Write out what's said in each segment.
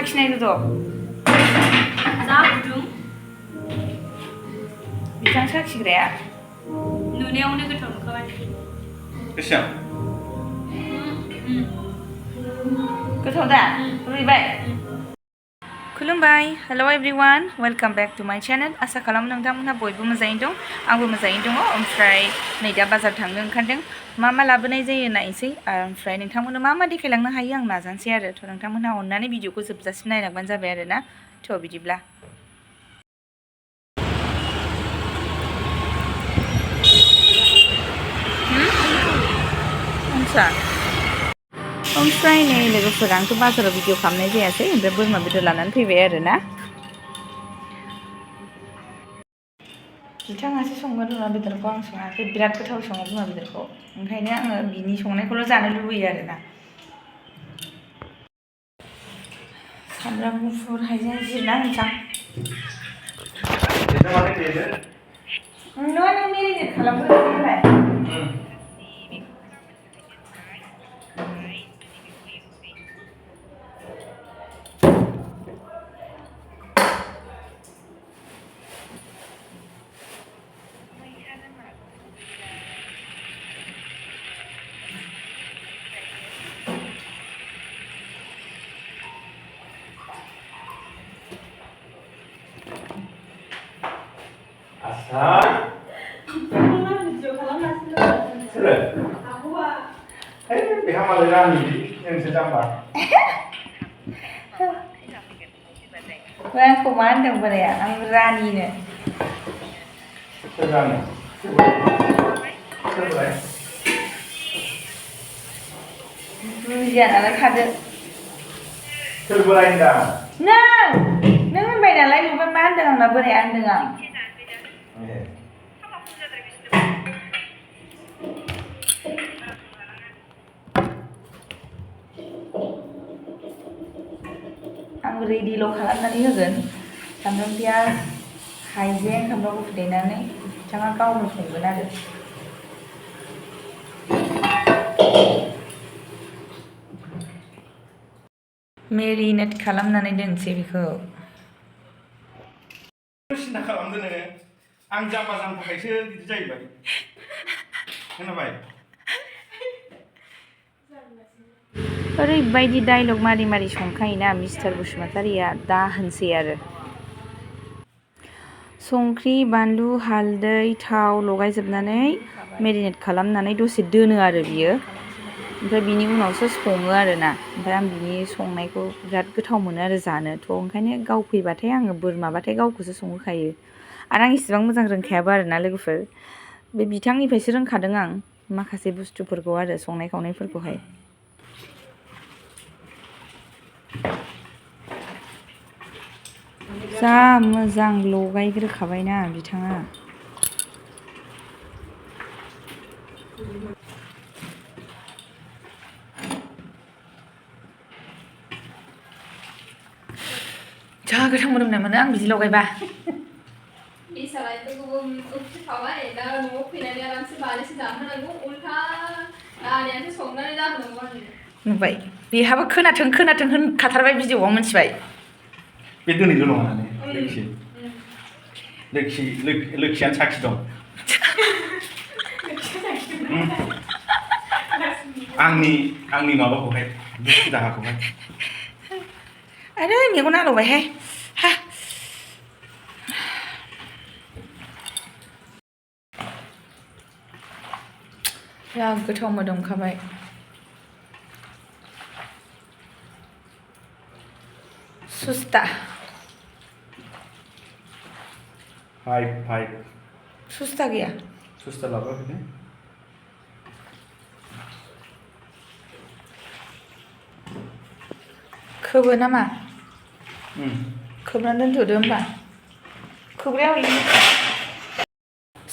साखिनायदो जा गुदुं बिथां साखिग्राया नुनायावनो गोथाव नुखाबाय बेसेबां गोथाव दा रुइबाय खुलुमबाय हेल' एभरिवान वेलकाम बेक टु माय चेनेल आसा खालामो नोंथांमोनहा बयबो मोजाङैनो दं आंबो मोजाङैनो दङ ओमफ्राय नै दा बाजार थांनो ओंखारदों मा लाबोनाय जायो नायनोसै ओमफ्राय नोंथांमोननो मा देखायलांनो हायो आं नाजानोसै आरो थ' नोंथांमोनहा अननानै भिडिअखौ जोबजासिम नायलांबानो जाबाय आरो ना थ' बिदिब्ला ओमफ्राय नै लोगोफोर आंथ' बाजाराव भिडिअ खालामनाय जायासै ओमफ्राय बोरमा बेदर लानानै फैबाय आरो ना बिथाङासो संगोन बोरमा बेदरखौ आं सङाखै बिराद गोथाव सङो बोरमा बेदरखौ ओंखायनो आङो बिनि संनायखौल' जानो लुबैयो आरो ना सामब्राम गुफुर हाइजें जिरा नोंथां नों मेरिनेट खालामग्रोदो नालाय बेहा मालाय रानि नोंसो जाम्बा आंखौ मा होनदों बोराया आं रानिनो सोर रानि सोरलाय बुजिया नालाय खादो सोर बोराय होनदां नों होनबाय नालाय नुबाय मा होनदों आंना बोराया होनदों आं आं रेडिल' खालामनानै होगोन सामब्राम पियाज हाइजें सामब्राम गुफुर देनानै बिथाङा गावनो संगोन आरो मेरिनेट खालामनानै दोनसै बेखौ सिन्था खालामदो नोङो आं जाम्बा जाम्बाखायसो बिदि जाहैबाय खोनाबाय ओरैबायदि डायलग मारि संखायोना मिस्टार बसुमतारिया दा होनसै आरो संख्रि बानलु हालदै थाव लगायजोबनानै मेरिनेट खालामनानै दसे दोनो आरो बियो ओमफ्राय बिनि उनावसो सङो आरो ना ओमफ्राय आं बिनि संनायखौ बिराद गोथाव मोनो आरो जानो थ' ओंखायनो गाव फैबाथाय आङो बोरमाबाथाय गावखौसो संहोखायो आरो आं इसेबां मोजां रोंखायाबो आरो ना लोगोफोर बे बिथांनिफ्रायसो रोंखादों आं माखासे बुस्थुफोरखौ आरो संनाय खावनायफोरखौहाय जा मोजां लगायग्रोखाबायना बिथाङा जा गोथाव मोदोमनाय मोनो आं बिदि लगायबा नुबाय बेहाबो खोनाथों होनखाथारबाय भिडिअआव मिथिबाय बे दोनैल' नङा लोखियानो साखि दं आंनि माबाखौहाय दुखु दाहाखौहाय आरो मेगन आलौबायहाय हा जा गोथाव मोदोमखाबाय सुस्ता फाइभ सुस्ता गैया सुस्ता लाबोआखै खोबो नामा खोबनानै दोनथ'दो होमबा खोबग्राया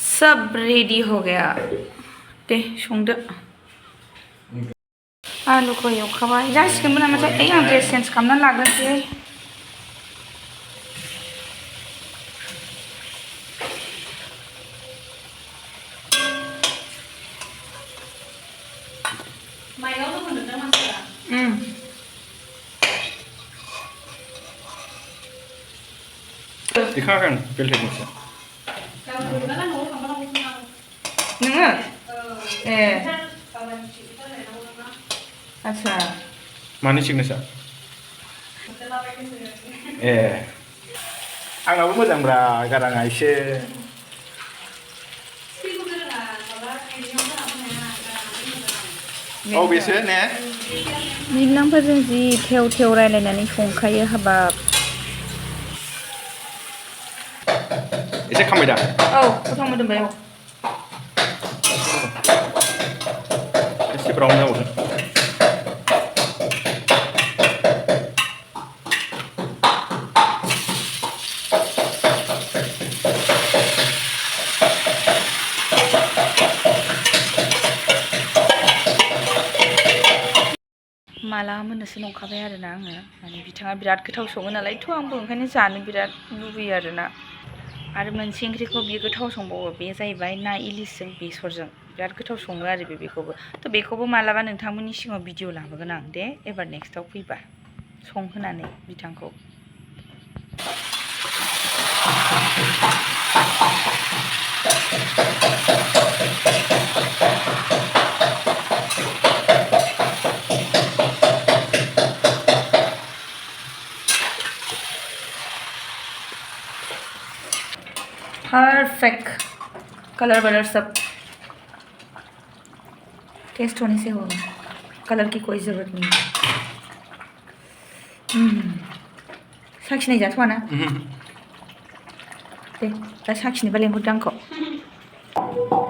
सब रेडी हो गया दे संदो आलुखौ एवखाबाय जासिगोनबो नामाथाय आं ड्रेस चेन्ज खालामनानै लाग्रोनोसै दिखागोन बेलथेनोसो गाबोन न'आव थांबा लांफैनांगौ नोङो ए गाबोन टिकेट लायनांगौ ना आच्छा मानि सिगनेसार ए आंनाबो मोजांब्रा गाराङा एसे औ बेसो ने बिबोनांफोरजों जि थेव थेव रायलायनानै संखायो हाबाब एसे खामबाय दा औ गोथाव मोदोमबाय औ एसे ब्राउन जाबावगोन माला मोननोसो नंखाबाय आरोना आङो माने बिथाङा बिराद गोथाव सङो नालायथ' आंबो ओंखायनो जानो बिराद लुबैयो आरोना आरो मोनसे ओंख्रिखौ बियो गोथाव संबावो बे जाहैबाय ना इलिसजों बेसरजों बिराद गोथाव सङो आरो बेखौबो थ' बेखौबो मालाबा नोंथांमोननि सिगाङाव भिडिअ लाबोगोन आं दे एबार नेक्स्टआव फैबा संहोनानै बिथांखौ परफेक्ट कलर वलर सब टेस्ट होने से होगा कलर की कोई ज़रूरत नहीं साखिनाय जाथ'वा ना दे दा साखिनोबा लेंहरदो आंखौ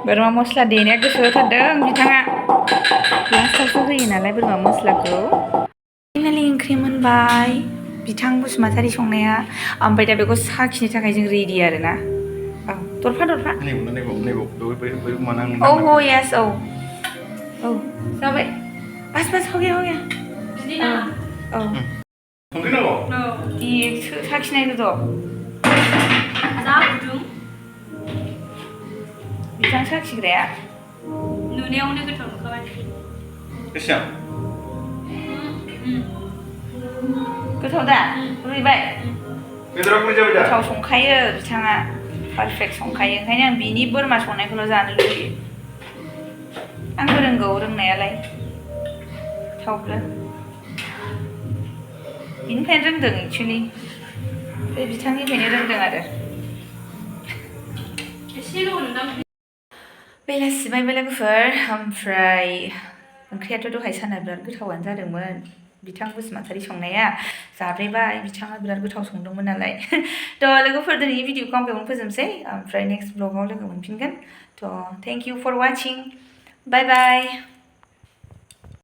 बोरमा मस्ला देनाया गोसो होथारदों बिथाङा लास्टावसो होयो नालाय बोरमा मस्लाखौ फाइनालि ओंख्रि मोनबाय बिथां बसुमतारी संनाया ओमफ्राय दा बेखौ साखिनो थाखाय जों रेडि आरोना औ दरफा दरफा ओ हो यस औ जाबाय बस बस हो गया औ संख्रिनांगौ साखिनायदो जा गुदुं बिथां साखिग्राया नुनायावनो गोथाव नुखाबाय बेसेबां गोथाव दा रुइबाय बेदरा गुरै जाबाय दा गोथाव संखायो बिथाङा पारफेक्ट संखायो ओंखायनो आं बिनि बोरमा संनायखौल' जानो लुबैयो आंबो रोंगौ रोंनायालाय थावबो बिनिफ्रायनो रोंदों एक्सुवेलि बे बिथांनिफ्रायनो रोंदों आरो एसेल' नोंदां बेलासिबाय लोगोफोर ओमफ्राय ओंख्रियाथ' दहाय साना बिराद गोथावानो जादोंमोन बिथां बसुमतारी संनाया जाब्रेबाय बिथाङा बिराद गोथाव संदोंमोन नालाय थ' लोगोफोर दिनैनि भिडिअखौ आं बेयावनो फोजोबसै ओमफ्राय नेक्स्ट ब्लगाव लोगो मोनफिनगोन थ' thank you for watching bye bye